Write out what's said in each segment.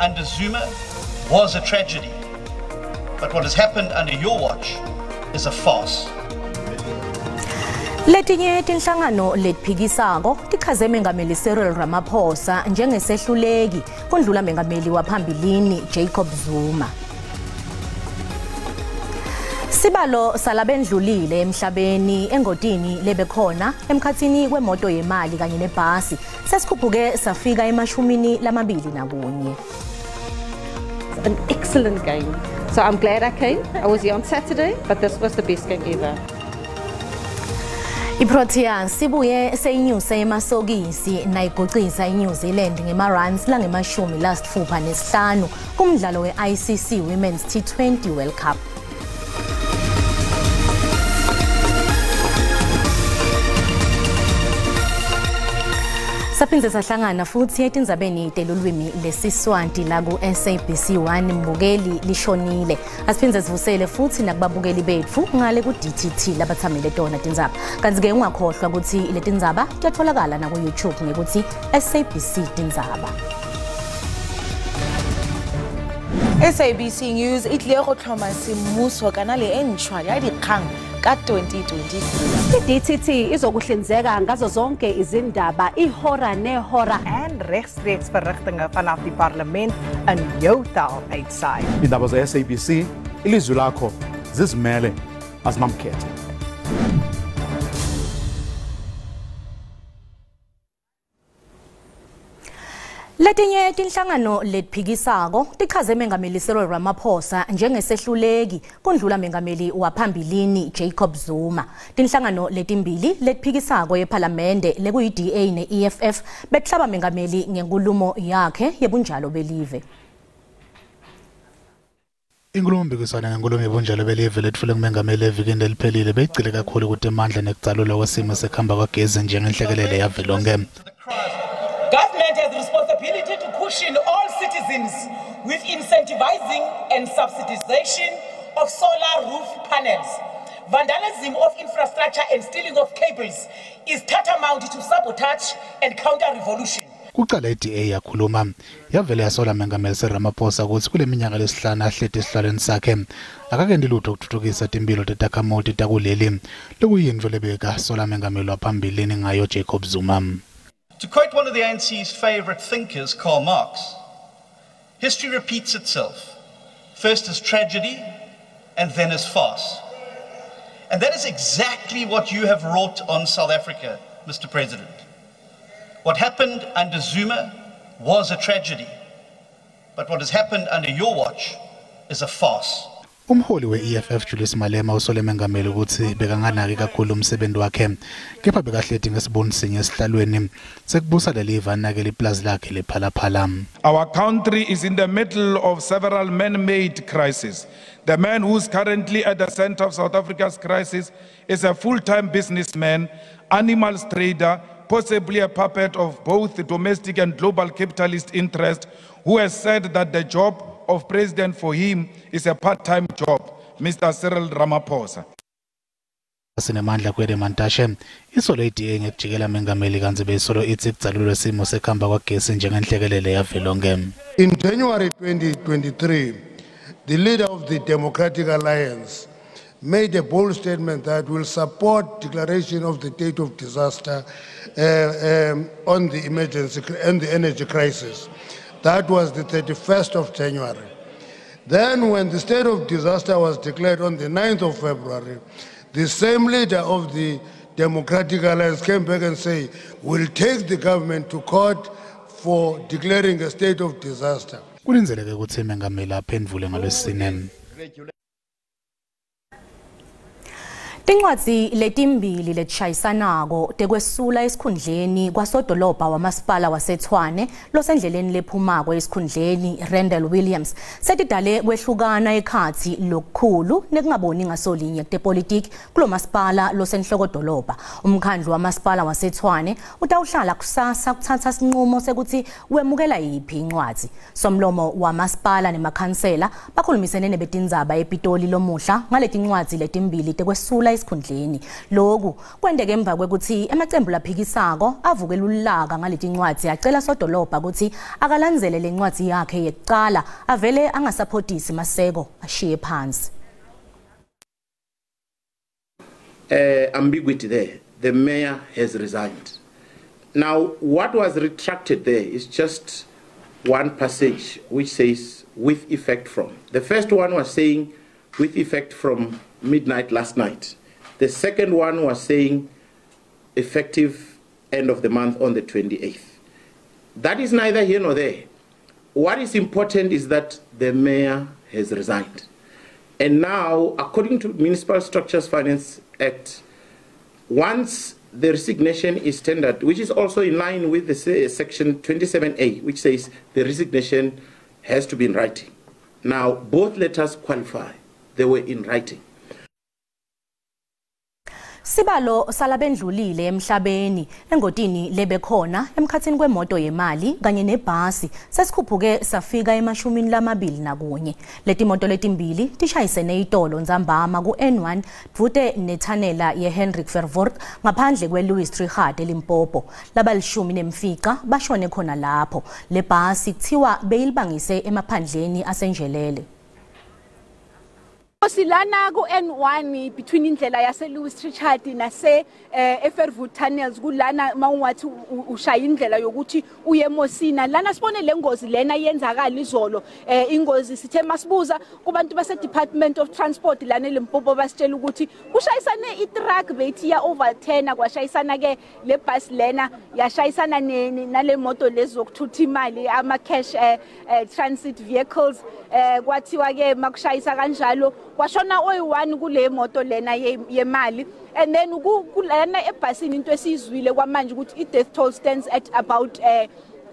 under Zuma was a tragedy. But what has happened under your watch is a farce. Letinye tinhlangano letiphikisako tichaze Mengameli Cyril Ramaphosa njengesehluleki kundlula mengameli waphambilini Jacob Zuma. Sibalo salabendlulile emhlabeni engotini lebekhona emkhatsini kwemoto yemali kanye nebhasi sesikhuphuke safika ema-21. An excellent game. So I'm glad I came. I was here on Saturday, but this was the best game ever. IProteas ibuye seyinyuse emasokisi nayigucisa iNew Zealand ngema-runs lange-65 kumdlalo we-ICC Women's T20 World Cup. Saphindze sahlangana futhi etindzabeni telulwimi lesiswati la ku-SABC 1 mbukeli lishonile. Asiphindze sivusele futhi nakubabukeli betfu ngale ku-DTT labathamele tona tindzaba. Kanti-ke ungakhohlwa ukuthi letindzaba tiyatholakala naku-YouTube ngekuthi SABC Tindzaba. SABC News e tlile go tlhoma semmuso kanale e ntšhwa ya dikgang ka 2023. I-DTT izokuhlinzeka ngazo zonke izindaba ihora nehora en regstreeks verrigtinge vanaf die parlement in jou taal uitsaai. Indaba ze-SABC, ilizwi lakho zizimele azinamkhethe. Letinye tinhlangano letiphikisako tichaze Mengameli Cyril Ramaphosa njengesehluleki kundlula mengameli waphambilini Jacob Zuma. Tinhlangano letimbili letiphikisako ePhalamende lekuyi-DA ne-EFF bekuhlaba mengameli ngenkulumo yakhe yebunjalo belive. Inkulumompikiswano ngenkulumo yebunjalo belive letfulwe ngumengameli evikini leliphelile beyigcile kakhulu kutemandla nekucalulwa kwesimo sekuhamba kwagezi njengenhlekelele yavelonkhe. Government has responsibility to cushion all citizens with incentivizing and subsidization of solar roof panels. Vandalism of infrastructure and stealing of cables is tantamount to sabotage and counter-revolution. Kucala i-DA yakhuluma yavele yasola Mengameli Cyril Ramaphosa kutsi kule minyaka lesihlanu ahleti esihlalweni sakhe akakenti lutho kutfutfukisa timphilo tetakhamuti takuleli lokuyintfo lebekasola mengameli waphambilini ngayo Jacob Zuma. To quote one of the ANC's favorite thinkers, Karl Marx, history repeats itself, first as tragedy and then as farce. And that is exactly what you have wrought on South Africa, Mr. President. What happened under Zuma was a tragedy, but what has happened under your watch is a farce. Umholi we-EFF Julius Malema usole mengameli ukuthi bekanganaki kakhulu umsebenzi wakhe kepha bekahleti ngesiboni sinye esihlalweni sekubusa lelive anakele iplazi lakhe lePhalaphala. Our country is in the middle of several man-made crises. The man who's currently at the center of South Africa's crisis is a full-time businessman, animals trader, possibly a puppet of both the domestic and global capitalist interest, who has said that the job of president for him is a part-time job, Mr. Cyril Ramaphosa. Sinemandla Gwede Mantashe isolo i-DA ngekujikela mengameli kantsi beyisolo itsi kudzalulwe simo sekuhamba kwagesi njengenhlekelele yavelonkhe. In January 2023, the leader of the Democratic Alliance made a bold statement that will support declaration of the state of disaster on the emergency and the energy crisis. That was the 31st of January. Then when the state of disaster was declared on the 9th of February, the same leader of the Democratic Alliance came back and said, we'll take the government to court for declaring a state of disaster. Kulindzeleke kutsi mengameli aphendvule ngalwesine. Tincwadzi letimbili letishayisanako tekwesula esikhundleni kwasodolobha wamasipala waseTshwane losendleleni lephumako esikhundleni Randall Williams setidale kwehlukana ekhatsi lokukhulu nekungaboni ngasolinye kutepolitiki kulomasipala losenhlokodolobha. Umkhandlu wamasipala waseTshwane utawuhlala kusasa kuthatha sinqumo sekuthi wemukela yiphi incwadzi. Somlomo wamasipala nemakhansela bakhulumisene nebetindzaba ePitoli lomuhla ngaletincwadzi letimbili tekwesula wesula esikhundleni. Lokhu kwenteke emva kwekuthi emacembu laphikisako avuke lulaka ngaleti ncwadzi acela sodolobha ukuthi akalandzele lencwadzi yakhe yekucala avele angasapotisi Maseko ashiye phansi. Ambiguity there. The mayor has resigned. Now, what was retracted there is just one passage which says, with effect from. The first one was saying, with effect from midnight last night. The second one was saying, effective end of the month on the 28th. That is neither here nor there. What is important is that the mayor has resigned. And now, according to Municipal Structures Finance Act, once the resignation is tendered, which is also in line with the section 27A, which says the resignation has to be in writing. Now, both letters qualify. They were in writing. Sibalo salabendlulile emhlabeni engotini lebekhona emkhathini kwemoto yemali kanye nebhasi sesikhuphuke safika e-21. Leti moto letimbili tishayisene itolo ntsambama ku-N1 dvute nethanela ye-Hendrik Verwoerd ngaphandle kwe-Louis Trichardt eLimpopo. Labalishumi nemfica bashone khona lapho. Le bhasi kuthiwa beyilibangise emaphandleni aseNjelele. Silana ku N1 between indlela yase Louis Trichardt nase eVerwoerd Tunnels, kulana mawungathi ushaya indlela yokuthi uye eMosina. Lana sibone le ngozi lena yenzakala izolo. Ingozi sithe masibuza kubantu base Department of Transport lana eLimpopo, basitshela ukuthi kushayisane i-truck beyithi ya overturn, kwashayisana ke le bus lena, yashayisana nale moto lezi zokuthutha imali, ama cash transit vehicles. Kwathiwa ke makushayisa kanjalo kwashona oyi-1 kule moto lena yemali, and then kulana ebhasini into esiyizwile kwamanje ukuthi i-death toll stands at about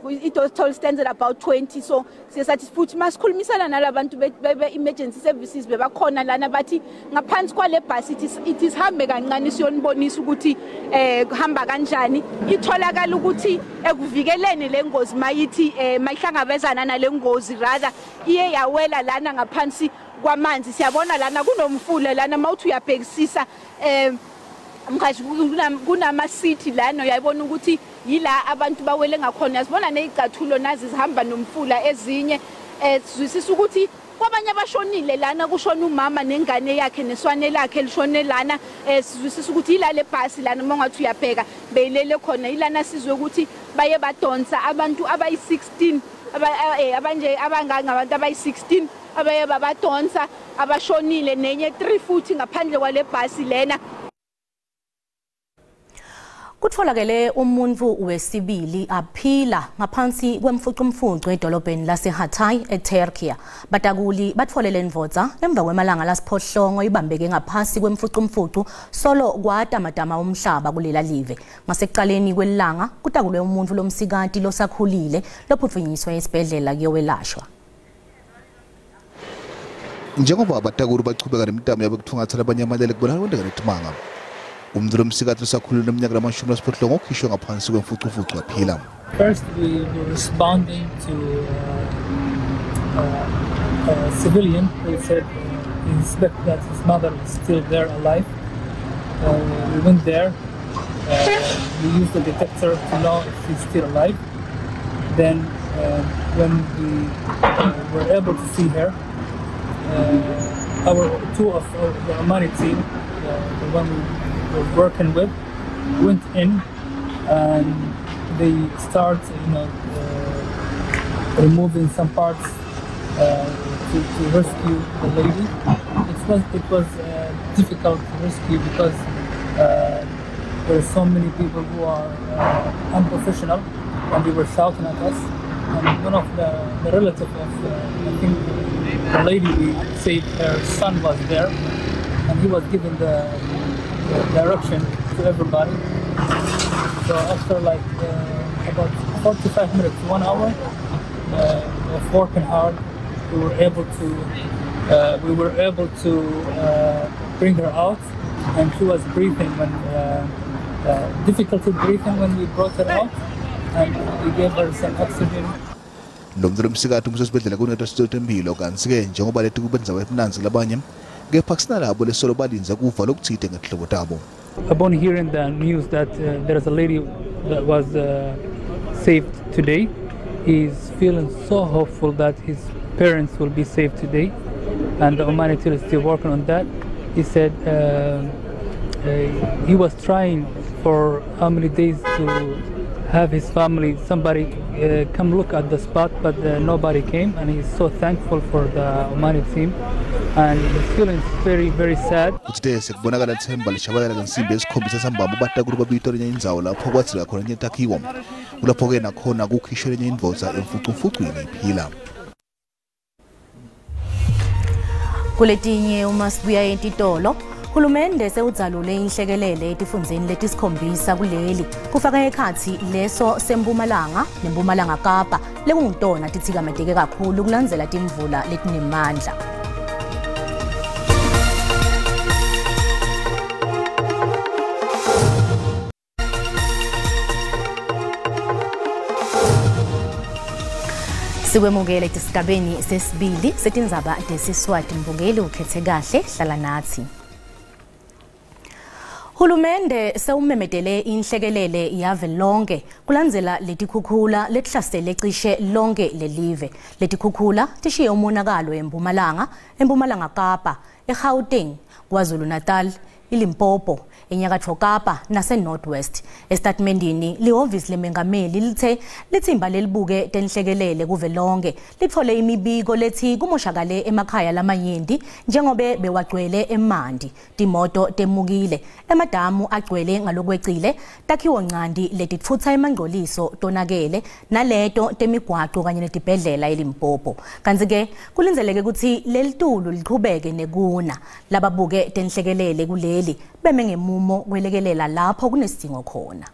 i-death toll stands at about 20. So siye sathi futhi masikhulumisana nalabantu be-emergency services bebakhona lana, bathi ngaphansi kwale bhasi ithi sihambe kancane siyonibonisa ukuthi kuhamba kanjani. Itholakala ukuthi ekuvikeleni le ngozi mayithi mayihlangabezana nale ngozi, rather iye yawela lana ngaphansi kwamanzi. Siyabona lana kunomfula lana, mawuthi uyabhekisisa mkhathi kunama-city lana, uyayibona ukuthi yila abantu bawele ngakhona. Uyazibona ney'cathulo nazi zihamba nomfula ezinye. Sizwisisa ukuthi kwabanye abashonile lana kushona umama nengane yakhe neswane lakhe lishone lana. Sizwisisa ukuthi yila le bhasi lana uma ungathi uyabheka beyilele khona. Yilana sizwe ukuthi baye badonsa abantu abayi-16, abanje abangangabantu abayi-16 abaye babadonsa abashonile, nenye 3 futhi ngaphandle kwale bhasi lena. Kutholakele umuntu wesibili aphila ngaphansi kwemfucumfucu edolobheni laseHatay eTurkey. Batakuli batfole lendvodza emva kwemalanga lasiphohlongo ibambeke ngaphasi kwemfucumfucu solo kwatamatama umhlaba kulela live. Ngasekuqaleni kwelanga kutakulwe umuntu lomsikati losakhulile lophuthunyiswa esibhedlela kuyowelashwa. Njengoba abatakuli bachubeka nemitamo yabo kuthungatha labanyamalele kubonakala kwenteka netimanga. Umuntu lomsikati losakhulile neminyaka lamashumi lasiphohlongo ukhishwe ngaphansi kwemfucufucu waphila. First, we were responding to a civilian who said he suspected that his mother is still there alive. We went there. We used the detector to know if he's still alive. Then, when we were able to see her, our two of the Omani team, the one we were working with, went in and they start, removing some parts to rescue the lady. It was difficult to rescue because there are so many people who are unprofessional, and they were shouting at us. And one of the relative of I think the lady we saved, her son was there, and he was giving the direction to everybody. So after like about 45 minutes, 1 hour of working hard, we were able to bring her out, and she was breathing when difficulty breathing when we brought her out, and we gave her some oxygen. Lo mntu lomsikati umsesibhedlela kunetwa sitotempilo kantsi-ke njengoba leti kubenza emnanzi labanye Kepha kusinalabo lesolo balindze kuva lokutsite ngetihlobo tabo. Upon hearing the news that there is a lady that was saved today, he's feeling so hopeful that his parents will be saved today, and the Omani team is still working on that. He said he was trying for how many days to have his family, somebody come look at the spot, but nobody came, and he's so thankful for the Omani team, and he's feeling very, very sad. Utsite sekubonakala litsemba lishabalala ngensimbi yesikhombisa sambamba batakulu babito lenye indzawo lapho kwadzilika khona lenye takhiwo. Kulapho-ke nakhona kukhishwe lenye indvodza emfucumfucwini iphila. Kuletinye uma sibuya etitolo, hulumende sewudzalule inhlekelele etifundzeni letisikhombisa kuleli, kufaka ekhatsi leso seMpumalanga neMpumalanga Kapa lekungitona titsikameteke kakhulu kulandzela timvula letinemandla. Sikwemukele esigabeni sesibili setindzaba tesiswati. Mbukeli ukhethe kahle, hlala nathi. Hulumende sewumemedele inhlekelele yavelonke kulandzela letikhukhula letihlasele cishe lonke lelive. Letikhukhula tishiye umonakalo eMpumalanga, eMpumalanga Kapa, eGauteng, KwaZulu-Natal, iLimpopo, eNyakatfo Kapa nase-North West. Esitatimendini lihhovisi lemengameli lithe litsimba lelibuke tenhlekelele kuvelonke litfole imibiko lethi kumoshakale emakhaya lamanyenti njengobe bewagcwele emanti, timoto temukile, emadamu agcwele ngalokwecile, takhiwo ncandi letitfutsa emangcoliso tonakele naleto temigwaco kanye netibhedlela eLimpopo. Kantsi-ke kulindzeleke kutsi lelitulu lichubeke nekuna. Lababuke tenhlekelele kuleli beme ngemumo kwelekelela lapho kunesidingo khona.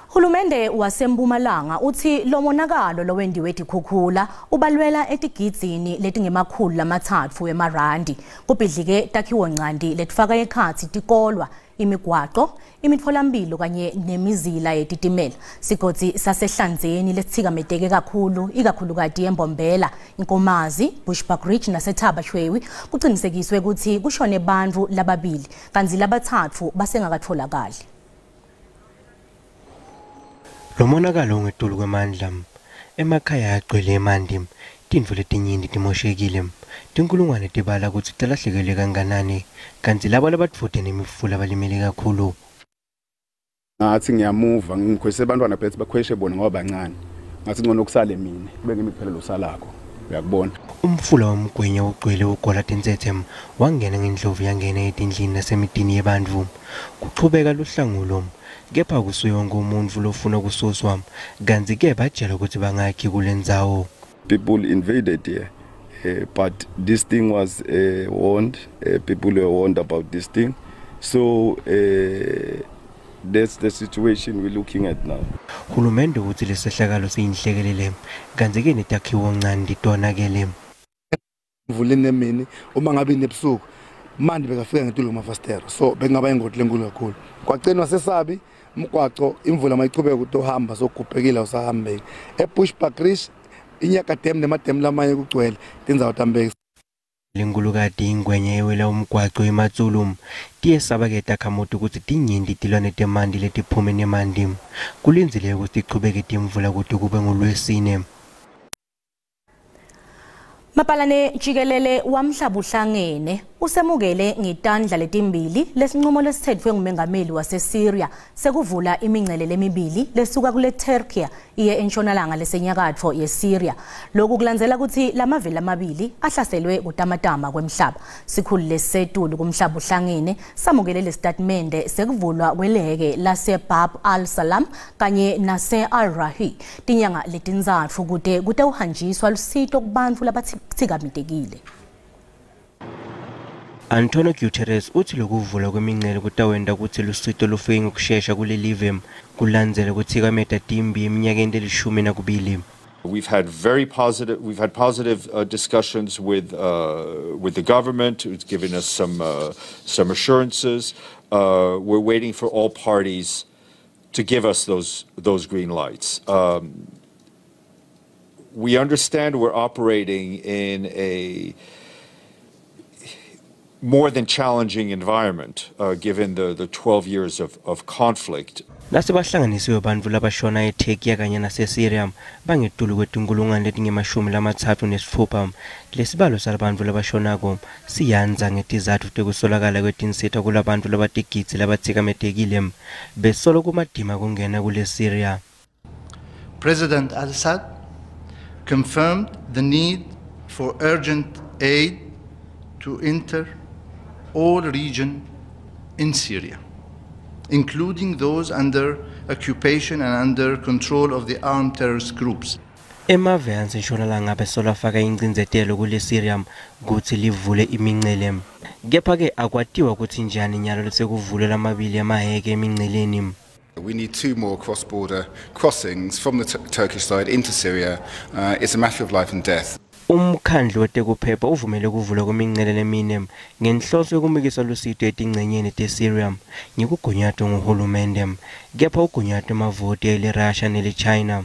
Hulumende waseMpumalanga utsi lomonakalo lowendiwe tikhukhula ubalwela etigidzini letingama-300 emarandi. Kubhidlike takhiwo ncandi letifaka ekhatsi tikolwa, imigwaco, imitfolamphilo kanye nemizila yetitimela. Sigodzi sasehlanzeni lesitsikameteke kakhulu ikakhulukati eMbombela, Inkomazi, Bushbuckridge naseThaba Chweu kucinisekiswe kutsi kushone bantfu lababili kantsi labatsatfu basengakatfolakali. Lomonakalo ungetulu kwemandla, emakhaya agcwele emanti, tintfo letinyenti timoshekile, tinkulungwane tibala kutsi talahlekelwe kanganani, kantsi labo labadvute nemifula balimele kakhulu. Ngathi ngiyamuva ngikhwese abantwana phethe bakhweshe bona ngoba bancane. Ngathi ngcono kusale mina kube ngimi kuphela losalakho. Uyakubona. Umfula womgwenya ugcwele ugola tintsetse wangena ngendlovu yangena etindlini nasemidini yebantfu. Kuchubeka luhlangulo kepha kusuye wonke umuntfu lofuna kususwa kantsi-ke batshelwa kutsi bangakhi kule ndzawo. People invaded here, but this thing was warned. People were warned about this thing. So that's the situation we're looking at now. Hulumende utsi lesehlakalo siyinhlekelele kantsi-ke netakhiwo ncane tonakele. Imvula inemini uma ngabe inebusuku manje bekafika ngetulu kwamafasitelo, so bekungaba ingoti lenkulu kakhulu. Kwagcinwa sesabi umgwaco, imvula mayichubeka utohamba sogubhekile awusahambeki. eBushbuckridge inyaka dam nemadam lamanye kugcwele tindzawo tambeki. Lenkulukati ingwenya yewela umgwaco eMatsulu tiyesaba-ke takhamuti kutsi tinyenti tilwane temanti letiphume nemanti. Kulindzeleke kutsi tichubeke timvula kute kube ngulwesine. Mapalane jikelele wamhlabuhlangene usemukele ngetandla letimbili lesinqumo lesithetfwe ngumengameli waseSyria sekuvula imingcele lemibili lesuka kule Turkey iye entshonalanga lesenyakatfo yeSyria. Lokhu kulandzela kutsi lamaveli amabili ahlaselwe kutamatama kwemhlaba. Sikhulu lesetulu kumhlabuhlangene samukele lesitatimende sekuvulwa kweleke lase Bab al-Salam kanye nase Al-Rahi tinyanga letintsatfu kute kutewuhanjiswa lusito kubantfu labatsikametekile. Antonio Guterres utsi lokuvulwa kwemincele kutawenta kutsi lusito lufike ngekushesha kulelive kulandzela kutsikameta timbi eminyakeni leli-12. We've had very positive. We've had positive discussions with the government. It's given us some assurances. We're waiting for all parties to give us those green lights. We understand we're operating in a more than challenging environment, given the 12 years of conflict. Nasebahlanganisiwe bantfu labashona eTurkey kanye naseSyria bangetulu kwetinkulungwane letingama-36. Lesibalo salabantfu labashonako siyandza ngetizatfu tekusolakala kwetinsita kulabantfu labatigidzi labatsikametekile besolo kumatima kungena kule Syria. President Al-Assad confirmed the need for urgent aid to enter all regions in Syria, including those under occupation and under control of the armed terrorist groups. Emave ansentshonalanga besolo afaka incindzetelo kule Syria kutsi livule imincele. Kepha-ke akwatiwa kutsi njani nyalo lesekuvulwe lamabili amahheke emingceleni. We need 2 more cross-border crossings from the Turkish side into Syria. It's a matter of life and death. Umkhandlu wetekuphepha uvumele kuvulwa kwemincele lemine ngenhloso yokumikisa lusito etingcenyeni teSyria ngekugunyatwa nguhulumende, kepha ugunyatwe emavoti eleRussia neleChina.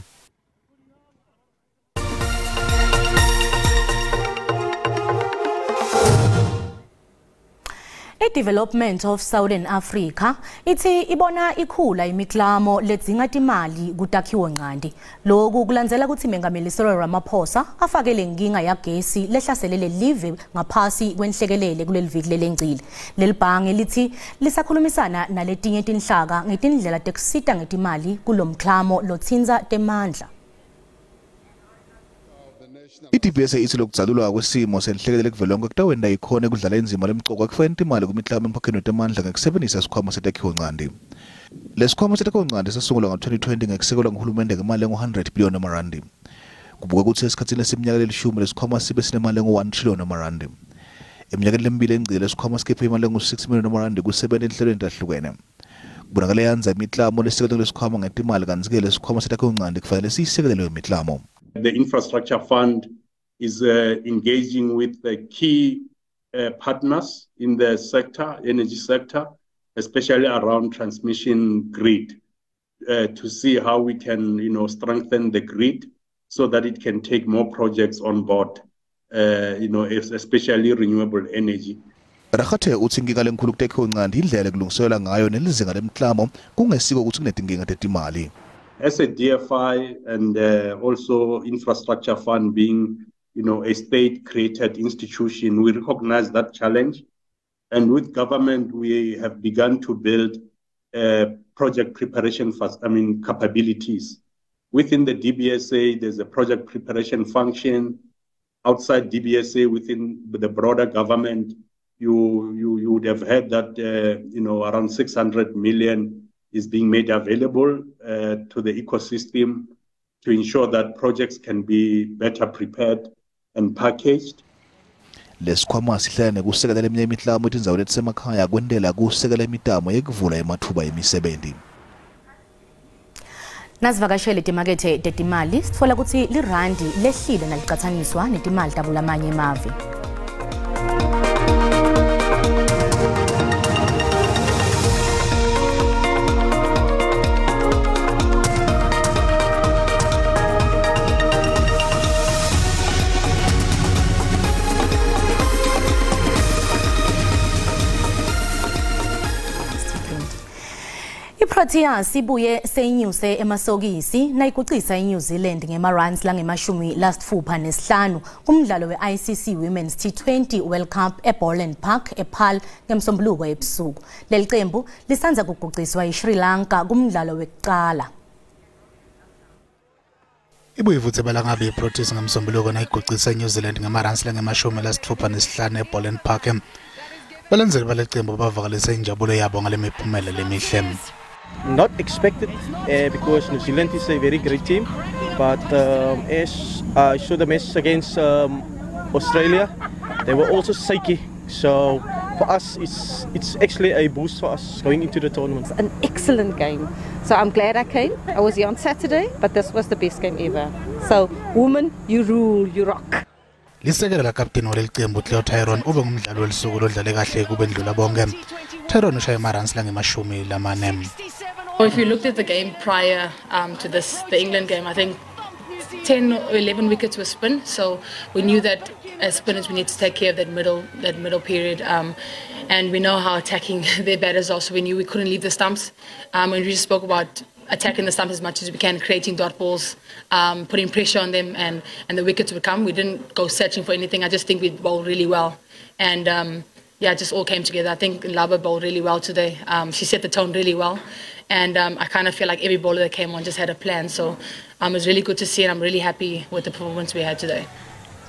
I-Development of Southern Africa ithi ibona ikhula imiklamo ledzinga timali kutakhiwo ncanti. Lokhu kulandzela kutsi Mengameli Cyril Ramaphosa afake lenkinga yagesi lehlaselele live ngaphasi kwenhlekelele kuleli viki lelengcile. Leli bhange lithi lisakhulumisana naletinye tinhlaka ngetindlela tekusita ngetimali kulomklamo lotsintsa temandla. I-DBSA ithi lokudzalulwa kwesimo senhlekelele kuvelonke kutawenta ikhona kudlala indzima lemcoka ekufakeni timali kumiklamo emkhakheni wetemandla ngekusebenzisa sikhwama setakhiwo-ncanti. Lesikhwama setakhiwo-ncanti sasungulwa ngo-2020 ngekusekelwa nguhulumende ngemali engu-100 billion emarandi. Kubuka kutsi esikhatsini lesiminyaka lelishumi lesikhwama sibe sinemali engu-1 trillion emarandi. Eminyakeni lemibili engcile lesikhwama sikhiphe imali engu-6 million emarandi kusebenta enhlelweni letahlukene. Kubonakala yandza imiklamo lesekelwe kulesikhwama ngetimali kantsi-ke lesikhwama setakhiwo-ncanti kufanele siyisekele leyo miklamo. The Infrastructure Fund is engaging with the key partners in the sector, energy sector, especially around transmission grid, to see how we can, strengthen the grid so that it can take more projects on board, especially renewable energy. Rakhathe utsi inkinga lenkhulu kutakhiwo ncanti indlela ekulungiselwa ngayo nelizinga lemklamo kungesiko kutsi kunetinkinga tetimali. As a DFI and also Infrastructure Fund being, a state-created institution, we recognize that challenge. And with government, we have begun to build project preparation capabilities. Within the DBSA, there's a project preparation function. Outside DBSA, within the broader government, you would have heard that, around 600 million is being made available to the ecosystem to ensure that projects can be better prepared and packaged. Lesikhwama sihlala nekusekela leminye imiklamo etindzaweni letisemakhaya kwentela kusekela imitamo yekuvula ematfuba emisebenti. Nasivakashele timakethe tetimali sitfola kutsi lirandi lehlile nalicatsaniswa netimali takulamanye emave. Proteas ibuye seyinyuse emasokisi nayigucisa iNew Zealand ngema-runs langama-65 kumdlalo we-ICC Women's T20 World Cup eBoland Park ePaarl ngemsombuluko ebusuku. Leli qembu lisanza kuguciswa yiSri Lanka kumdlalo wekuqala. Ibuye futhi balangabe iProteas ngemsombuluko nayigucisa iNew Zealand ngama-runs langama-65 eBoland Park. Balandzeli baleqembu bavakalise injabulo yabo ngale miphumela lemihle. Not expected because New Zealand is a very great team, but as I saw the match against Australia, they were also shaky. So for us, it's actually a boost for us going into the tournament. An excellent game. So I'm glad I came. I was here on Saturday, but this was the best game ever. So women, you rule, you rock. Lisekela lakapteni waleli qembu Cleo Tyrone ube ngumdlali welisuku lodlale kahle kubendlula bonke. Tyrone ushaye ama-runs langama-40. Well, if you looked at the game prior to this, the England game, I think 10 or 11 wickets were spin, so we knew that as spinners we need to take care of that middle period, and we know how attacking their batters are, so we knew we couldn't leave the stumps. And we just spoke about attacking the stumps as much as we can, creating dot balls, putting pressure on them, and the wickets would come. We didn't go searching for anything. I just think we bowled really well, and it just all came together. I think Laba bowled really well today. She set the tone really well, and I kind of feel like every bowler that came on just had a plan. So it was really good to see, and I'm really happy with the performance we had today.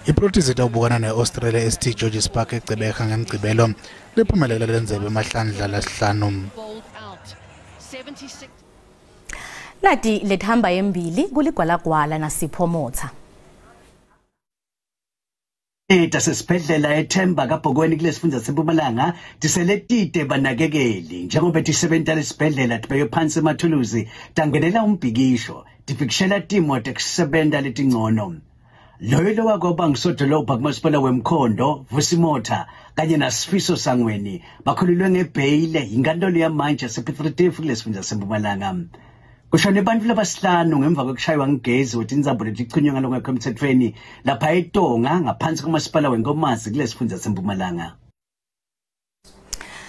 IProteas itawubukana ne-Australia St George's Park eGqeberha ngemgqibelo lephumelele lendzebe emahlandla lasihlanu. Nati lethamba embili kuligwalagwala naSipho Motha. Tasesibhedlela eThemba kaBhokweni kulesifundza seMpumalanga tiseletite banakekeli njengoba tisebenta lesibhedlela tibeke phansi emathuluzi tangenela umbhikisho tibhikishela timo tekusebenta letingcono. Loyo lowakoba ngisodolobha kumasipala wemkhondo Vusi Motha kanye naSifiso Sangweni bakhululwe ngebheyile yinkantolo yamanje yasePiet Retief kulesifundza seMpumalanga. Kushone bantfu labasihlanu ngemva kwekushaywa ngigezi wetinzambo letichunywe ngalokungekho emtsetfweni lapha eTonga ngaphansi kwamasipala weNkomazi kulesifundza seMpumalanga.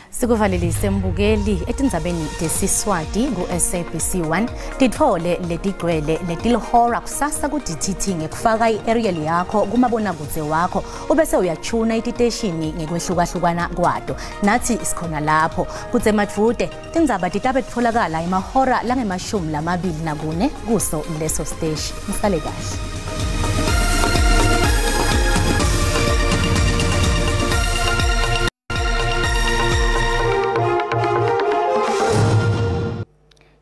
Sikuvalelise mbukeli etindzabeni tesiswati ku-SABC 1 titfole letigcwele letilihora kusasa ku-DTT ngekufaka i-aerial yakho kumabonakudze wakho ubese uyachuna ititeshini ngekwehlukahlukana kwato. Nathi sikhona lapho kutse madvute tindzaba titabe titfolakala emahora langema-24 kuso leso siteshi. Nisale kahle.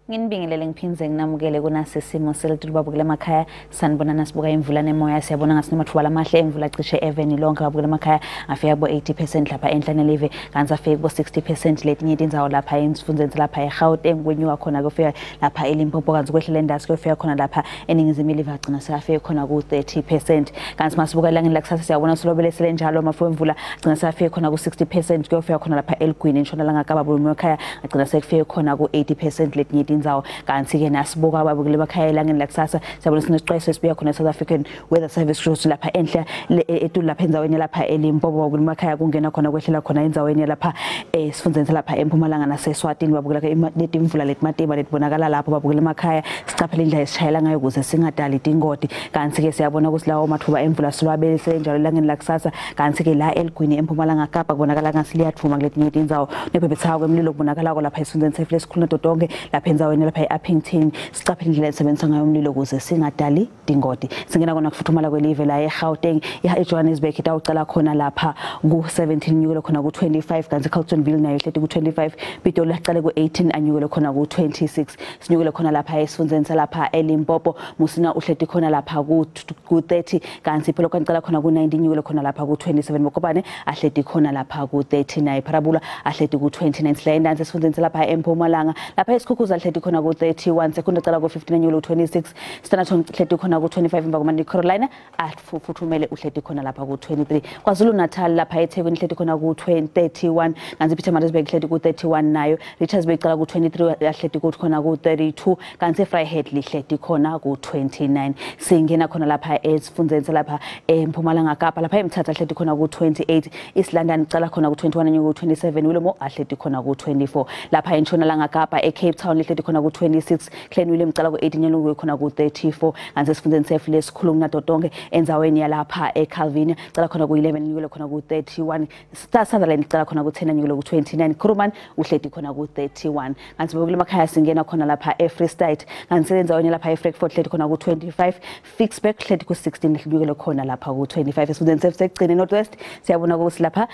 Nginibingelele ngiphindze nginamukele kunasisimo selitulu babukele emakhaya. Sanibonana sibuka imvula nemoya, siyabona ngasinemathuba lamahle emvula cishe eveni lonke babukele emakhaya afika kubo 80% lapha enhla nelive kanti afika kubo 60% letinye tindzawo lapha emsifundeni lapha eGauteng kwenyuka khona kufika lapha eLimpopo kanti kwehlela endasi kuyofika khona lapha eningizimu elive agcina seyafika khona ku 30%. Kanti masibuka elangeni lakusasa siyabona silobelesele njalo amafu emvula agcina seyafika khona ku 60% kuyofika khona lapha eLugwini entshonalanga Kapa babukele emakhaya agcina sekufika khona ku 80% letinye tindzawo. Kanti ke nasibuka ababukeli emakhaya elangeni lakusasa siyabona sinesixwayiso esibuya khona South African Weather Service kusho lapha enhla etulu lapha endzaweni lapha eLimpopo babukeli emakhaya kungena khona kwehlela khona endzaweni lapha esifundeni lapha eMpumalanga naseSwatini babukela letimvula letimatima letibonakala lapho babukeli emakhaya sicaphele indlela esishayela ngayo ukuze singadali tingoti. Kanti ke siyabona ukuthi lawo mathuba emvula silwabelise njalo elangeni lakusasa. Kanti ke la eLugwini eMpumalanga Kapa kubonakala ngathi liyathuma kuletinye tindzawo nebhebhethaka kwemlilo kubonakala lapha esifundeni sefle esikhulu nato tonke lapha endzaweni lapha eUppington sicaphele indlela esebenzisa ngayo umlilo ukuze singadali tingoti. Singena kona kufuthumala kwelive la eGauteng eJohannesburg itawucala khona lapha ku-17 nyukele khona ku-25 kanti Carltonville nayo ihleti ku-25 Pitori laqale ku-18 anyukele khona ku-26 sinyukele khona lapha esifundeni salapha eLimpopo Musina uhleti khona lapha ku-30 kanti Polokwane icala khona ku-19 nyukele khona lapha ku-27 Mokopane ahleti khona lapha ku-39 Parabula ahleti ku-29 Sihla endansi esifundeni salapha eMpumalanga lapha eSkhukhuza ahleti khona ku-31 Secunda cala ku-15 nyulo ku-26 Standerton uhleti khona ku-25 emva kwamanje Carolina afuthumele uhleti khona lapha ku-23 KwaZulu Natal lapha eThekwini uhleti khona ku-31 kanti Pietermaritzburg uhleti ku-31 nayo Richards Bay icala ku-23 ahleti khona ku-32 kanti Vryheid lihleti khona ku-29 singena khona lapha esifundeni lapha eMpumalanga Kapa lapha eMthatha ahleti khona ku-28 East London icala khona ku-21 nyulo ku-27 Willowmore ahleti khona ku-24 lapha eNtshonalanga Kapa eCape Town lihleti khona ku-26 Klein Willem icala ku-18 nyulo khona ku-34 kanti esifundeni sefile esikhulu kunato tonke endzaweni yalapha eCalvinia icala khona ku-11 nyulo khona ku-31 Sutherland icala khona ku-10 nyulo ku-29 Kuruman uhleti khona ku-31 kanti bokule emakhaya singena khona lapha eFree State kanti endzaweni lapha eFrankfurt hleti khona ku-25 Ficksburg hleti ku-16 nyulo khona lapha ku-25 esifundeni sefuse North West siyabona ukuthi lapha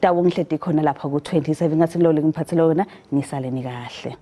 Taung hleti khona lapha ku-27 ngathi ngilole ngiphathele wona nisaleni kahle.